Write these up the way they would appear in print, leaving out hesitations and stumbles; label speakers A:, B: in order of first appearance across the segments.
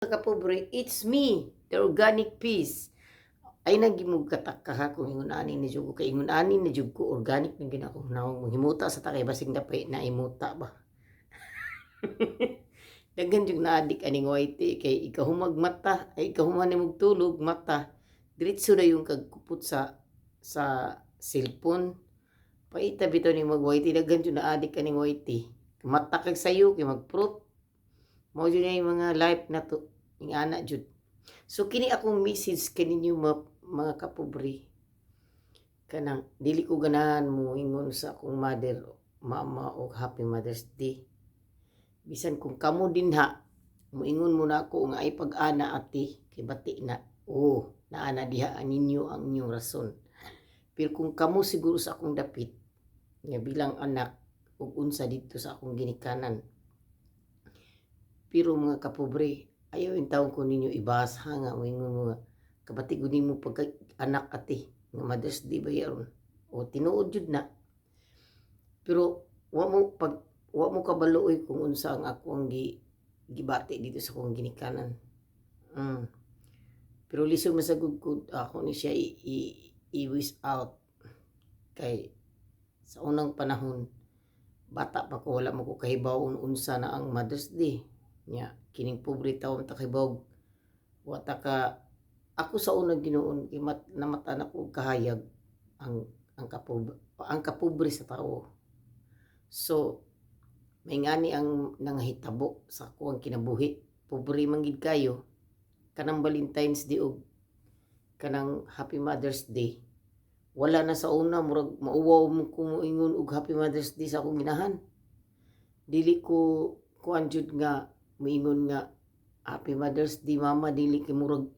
A: Kapobre, it's me, the organic peace. Ay nagimog katak ha kung ingon ani ni jud ko, kay ingon ani ni jud ko, organic na gyud ako nawong. Himuta sa takay basig napay na imuta ba. Daghan jud na-addict aning YT kay ikahumag mata ay ikahuman nimog tulog mata diretso na yung kagkupot sa cellphone. Paita bitaw ni mag YT, daghan jud na-addict aning YT. Mata kag sayo kay magprot. Mao jud na yung mga life na to ing ana jud. So kini akong message kaninyo, mga kapobre, kanang dili ko ganahan mo ingon sa akong mother, mama o Happy Mother's Day. Bisan kung kamo dinha muingon mo na ako nga ay pag-ana ate kay bati na, oh, naana diha ninyo ang inyong rason. Pero kung kamo siguro sa akong dapit nga bilang anak ug unsa didto sa akong ginikanan. Pero mga kapobre, ayaw intawon ko ninyo ibasa nga moingon mo nga kabati gud nimo pagka anak ate nga Mother's Day ba yaron o tinuod jud na. Pero wa mo pag wa mo kabalo oy kung unsa ang ako ang gibati dito sa akong ginikanan. Pero lisod man sa gud ko ako ni siya i-wish out kay sa unang panahon bata pa ko, wala mo ko kahibaw unsa na ang Mother's Day nya. Kining pobre tawo ta kahibaw, wa ta ka ako sa unang Ginoo mat namata na ko kahayag ang kapobre sa tao. So may ngani ang nangahitabo sa ako ang kinabuhi, pobre man gid kayo. Kanang Valentine's Day og kanang Happy Mother's Day wala na. Sa una murag mauwaw mo ko moingon og Happy Mother's Day sa akong ginahan. Dili ko kuan jud nga moingon nga "Happy Mother's Day, Mama." Dili kay murag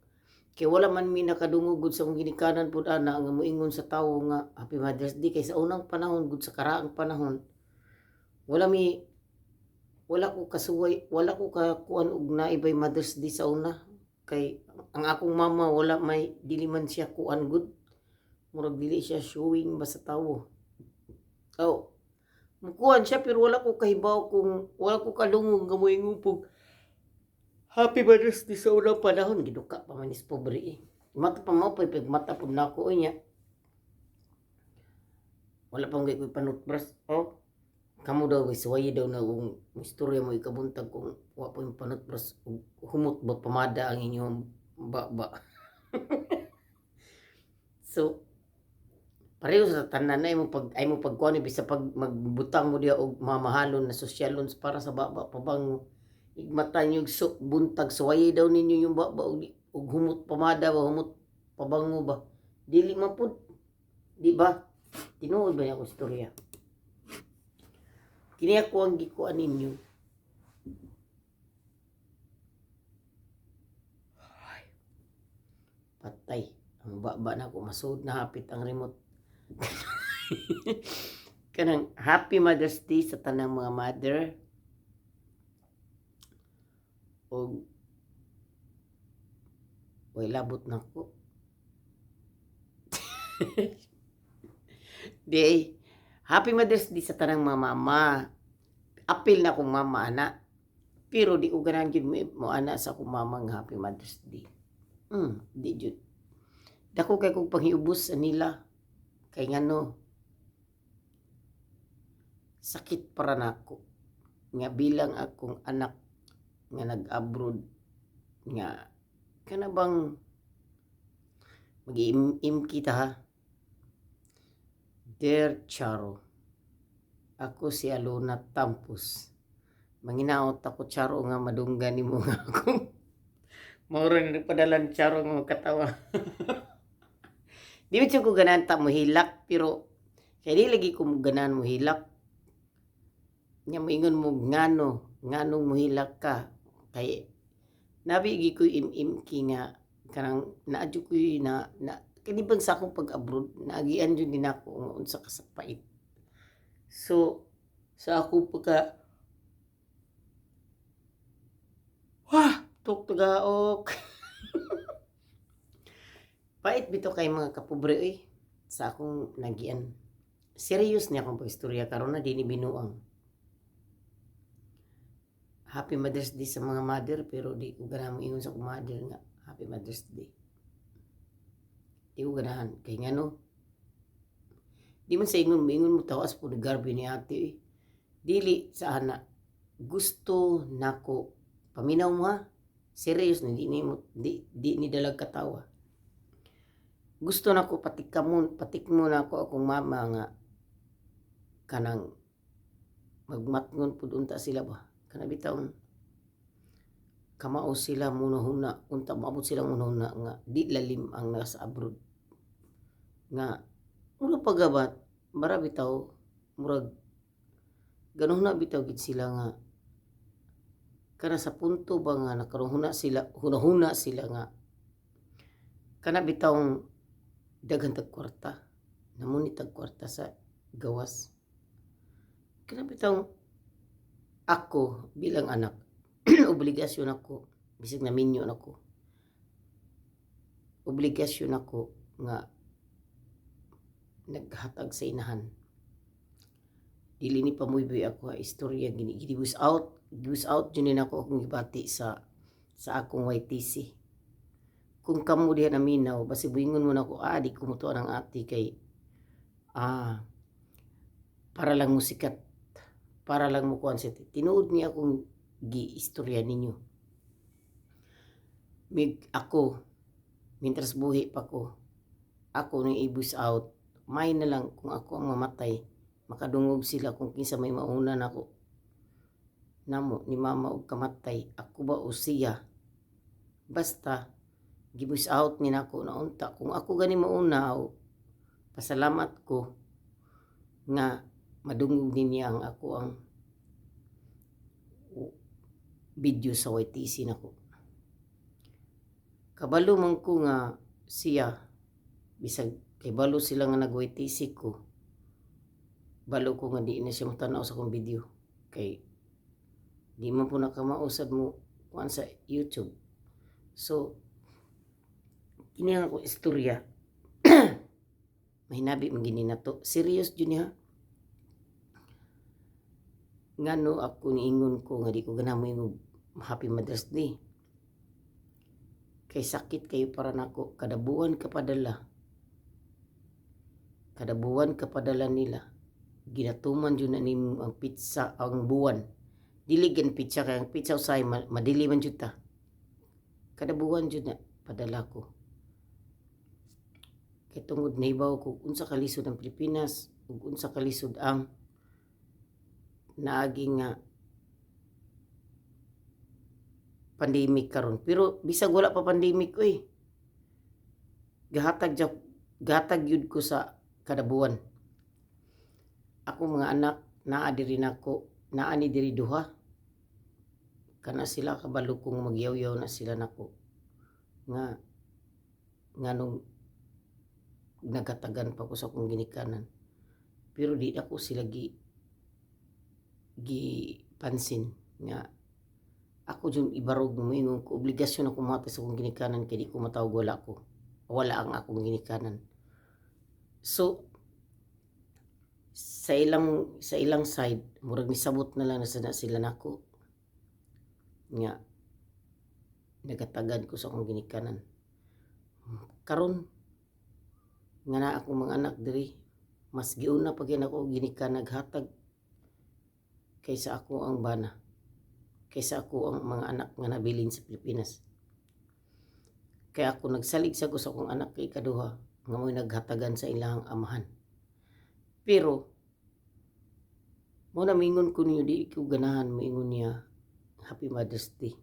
A: kay wala man mi nakadungog gud sa akong ginikanan pud ana nga moingon sa tawo nga Happy Mother's Day, kay sa unang panahon gud, sa karaang panahon, wala mi wala ko kasuway, wala ko kakuan og naibay Mother's Day sa una kay ang akong mama wala may dili man siya kuan gud, murag dili siya showing ba sa tawo. Oh, mukuan siya pero wala ko kahibaw kung wala ko kadungog nga moingon pug Happy Mother's Day sa unang panahon. Giduka pa man is pobre eh. Mata pa mo pag mata pud nako niya. Wala pa ko panutbrush. Oh. Kamo daw kay suwayi daw na kung istorya mo ikabuntag kung wa pa yung panutbrush ug humot ba pamada ang inyong ba. So pareho sa tanan na imo pag ay mo pagkuan, bisa pag magbutang mo diya og mamahalon na sosyalon para sa baba pabango, igmata niyo so, buntag suwayi daw ninyo yung baba og humot pamada ba, humot pabango ba, dili man pud, di ba? Tinuod ba niya akong istorya? Kini ako ang gikuan ninyo. Ay, patay ang baba na ako, masud na hapit ang remote. Kanang Happy Mother's Day sa tanang mga mother og way labot na ko. Di Happy Mother's Day sa tanang mga mama. Apil na akong mama ana. Pero di ko ganahan jud mo ana sa akong mama nga Happy Mother's Day. Di jud. Dako kay kog panghiubos sa nila. Kay ngano, sakit para nako nga bilang akong anak nga nag-abroad nga kana bang mag-im kita ha. Dear Charo, ako si Alona Tampus. Manginaot ako, Charo, nga madunggan nimo nga akong mauro na nagpadala ni Charo nga magkatawa. Di ba ko ganahan ta mohilak, pero kay di lagi ko mo ganahan mohilak. Nya moingon mo ngano nganong mohilak ka, kay nabi gi ko im-im ki nga kanang naadyo ko na na kini bang sa akong pag-abroad naagian jud din ako nga unsa ka sa pait. So sa akong pagka wah tuk tugaok pait bitaw kay mga kapobre oy sa akong nagian. Serious niya akong pag-istorya karon na, di ni binuang. Happy Mother's Day sa mga mother, pero di ko ganahan moingon sa akong mother nga Happy Mother's Day. Di ko ganahan kay ngano di man sa ingon moingon mo tawas po garbi ni ate eh. Dili sa ana, gusto nako, paminaw mo ha, serious ni, di ni mo di ni dalag katawa. Gusto nako patikamon, patikmo nako akong mama nga kanang magmatngon pud unta sila ba, kana bitawng kamao sila munahuna unta, moabot silang munahuna nga di lalim ang nasa abroad nga mura pagabat mara bitaw, murag ganuhuna bitaw gid sila nga kana sa punto ba nga nakaruhuna sila, hunahuna sila nga kana bitawng daghan tag kwarta, namuni tag kwarta sa gawas. Kana bitawng ako bilang anak, obligasyon ako bisag naminyo nako, obligasyon ako nga naghatag sa inahan. Dili ni pamuyboy ako ha, istorya gini gi-voice out jud ni nako akong gibati sa akong YTC. Kung kamo diha naminaw, basi buingon mo nako, "Ah, di ko mutuo ang ate kay para lang mo sikat, para lang mo kuan." Sa tinuod ni akong gi-istorya ninyo. Mig ako, mintras buhi pa ko, ako ni i-voice out, may na lang kung ako ang mamatay, makadungog sila kung kinsa may mauna nako namo ni mama og kamatay, ako ba o siya. Basta gi-voice out ni nako na unta kung ako gani mauna, o pasalamat ko nga madungog niya ang ako ang video sa YTC nako. Kabalo man ko nga siya, bisag kay balo sila nga nag YTC ko, balo ko nga di na siya motanaw sa akong video kay di man po nakamausad mo kuan sa YouTube. So kini ang akong istorya, mahinabi man gini nato, serious jud niya. Ngano ako niingon ko nga di ko ganahan moingon Happy Mother's Day? Kay sakit kayo para nako. Kada buwan ka padala, kada buwan ka padala nila, ginatuman jud na nimo ang petsa, ang buwan. Dili gan petsa kay ang petsa usahay madili man jud ta. Kada buwan jud na padala ko kay tungod nahibaw ko unsa kalisod ang Pilipinas ug unsa kalisod ang naagi nga pandemic karon. Pero bisag wala pa pandemic oy, gahatag gahatag gyud ko sa kada buwan. Ako mga anak naa diri nako, naa ni diri duha kana sila, kabalo kong magyawyaw na sila nako nga nganong nagatagan pa ko sa akong ginikanan, pero di ako sila gi pansin nga ako jud ibarog. Moingon ko obligasyon ako mohatag sa akong ginikanan kay di ko matawag wala ko, wala ang akong ginikanan. So sa ilang side, murag nisabot na lang na sana sila nako nga nagatagan ko sa akong ginikanan. Karon nga naa akong mga anak diri, mas giuna pa gyud ako ginikan naghatag kaysa ako ang bana, kaysa ako ang mga anak nga nabilin sa Pilipinas. Kaya ako nagsalig sa ko sa akong anak kay kaduha nga mo'y naghatagan sa ilang amahan. Pero mo na mingon ko niyo, di ko ganahan moingon niya Happy Mother's Day.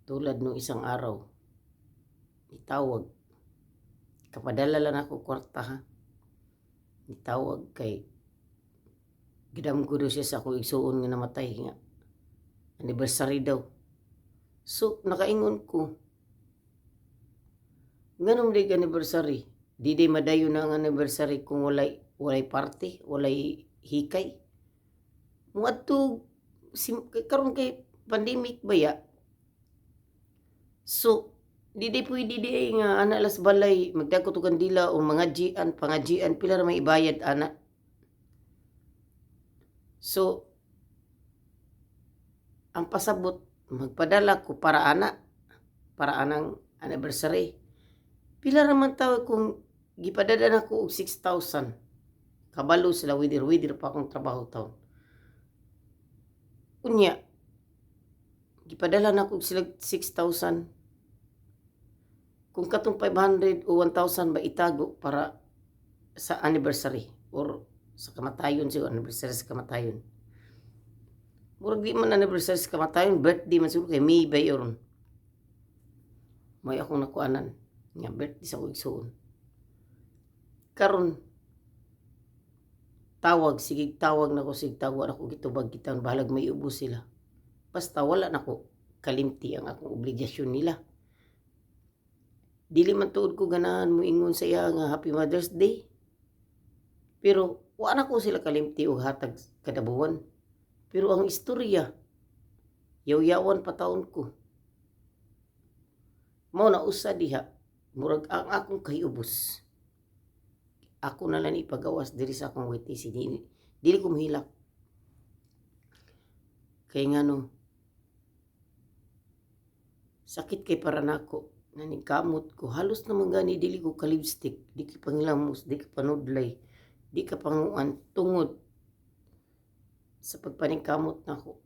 A: Tulad nung isang araw, nitawag, kapadala lang ako kwarta ha, nitawag kay gidam ko daw siya sa akong igsuon nga namatay nga anniversary daw. So nakaingon ko, nganong di anniversary? Di madayon na ang anniversary kung walay party, walay hikay. Muadto karon kay pandemic baya. So di pwede di ay nga ana las balay magdagko og kandila o mga gian pangajian, pila ra may ibayad ana. So Ang pasabot, magpadala ko para ana, para anang anniversary. Pila raman tawo kung gipadala nako og 6,000. Kabalo sila, wither-wither pa akong trabaho taon. Unya, gipadala nako og sila 6,000. Kung katong 500 o 1,000 ba itago para sa anniversary or sa kamatayon siguro, anniversary sa kamatayon. Murag di man anniversary sa kamatayon, birthday man siguro kay May ba yun. May akong nakuanan nga birthday sa akong igsuon. Karon tawag, sige tawag nako, sige tawag ako, gitubag kita, bahalag may ubos sila. Basta wala nako kalimti ang akong obligasyon nila. Dili man tuod ko ganahan mo ingon sa iya nga Happy Mother's Day. Pero wala ko sila kalimti og hatag kada buwan. Pero ang istorya, yaw-yawan pa taon ko. Mao na usa diha, murag ang akong kahiubos. Ako na lang ipagawas diri sa akong YTC. Dili, dili ko mohilak. Kay ngano, sakit kay para nako naningkamot ko, halos naman gani dili ko ka-lipstick, di ka panghilamos, di ka panudlay, di ka panguan tungod sa pagpaningkamot nako.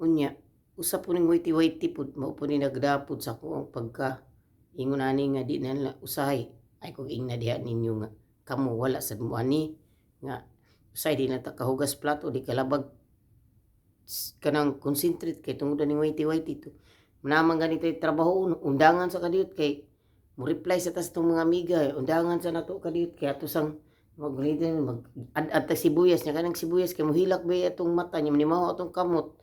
A: Unya, usa po ning waity-waity pud, mao po ni nagdapod sa akong pagka ingon ani nga di na nila usahay ay kog ingna diha ninyo nga kamo wala sad mo ani nga usahay di na ta kahugas plato, di kalabag, kanang concentrate kay tungod ning waity-waity to. Naman ganito trabaho, undangan sa kadiyot kay mo reply sa tas tong mga amiga, undangan sa nato kadiyot kay ato sang mag mag ad ad sibuyas nya, kanang sibuyas kay mohilak ba atong mata nya, manimaho atong kamot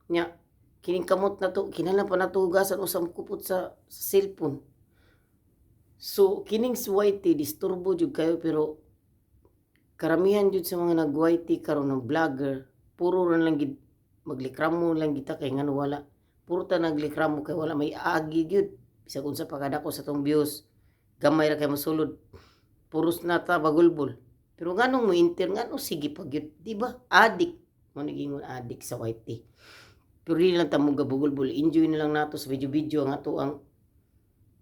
A: nya. Kining kamot na to kinahanglan pa nato hugasan usa kupot sa cellphone. So kining YT, disturbo jud kayo, pero karamihan jud sa mga nag-YT karon ng vlogger, puro ra lang gid maglikramo lang kita kay ngano wala, puro ta naglikramo kay wala may agi gyud. Bisag unsa pa kadako sa tong views, gamay ra kay mosulod, puros na ta bagulbol. Pero nganong mo enter, ngano sige pa gyud, di ba? Adik mo, nagingon adik sa YT, pero di lang ta mo gabugulbol. Enjoy na lang nato sa video video ang ato ang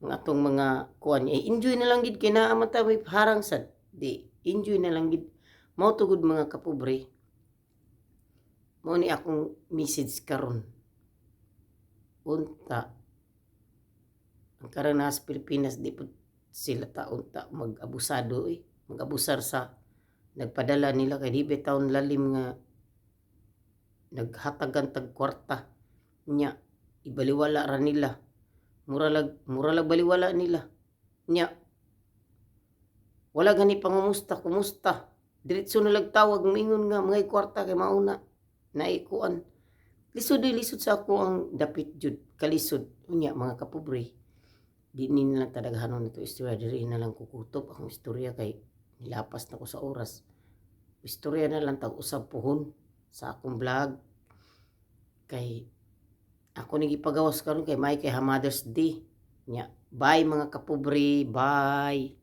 A: atong mga kuan. Eh, enjoy na lang gid kay naa man ta may harang sad di, enjoy na lang gid. Mao tugod, mga kapobre, mao ni akong message karon. Unta ang karon na sa Pilipinas, di pud sila ta unta mag-abusado, eh, mag-abusar sa nagpadala nila kay di ba taon lalim nga naghatagan tag kwarta nya ibaliwala ra nila, mura lag baliwala nila nya. Wala gani pangumusta kumusta, diretso na lag tawag, mingon nga mga kwarta kay mauna naikuan. Lisod oy, lisod sa ako ang dapit jud kalisod. Unya, mga kapobre, di ni na lang tadaghanon nito istorya. Diri na lang kukutob akong istorya kay nilapas na ko sa oras. Istorya na lang tag usab puhon sa akong vlog kay ako ni gipagawas karon kay may kay ha Mother's Day nya. Bye, mga kapobre, bye.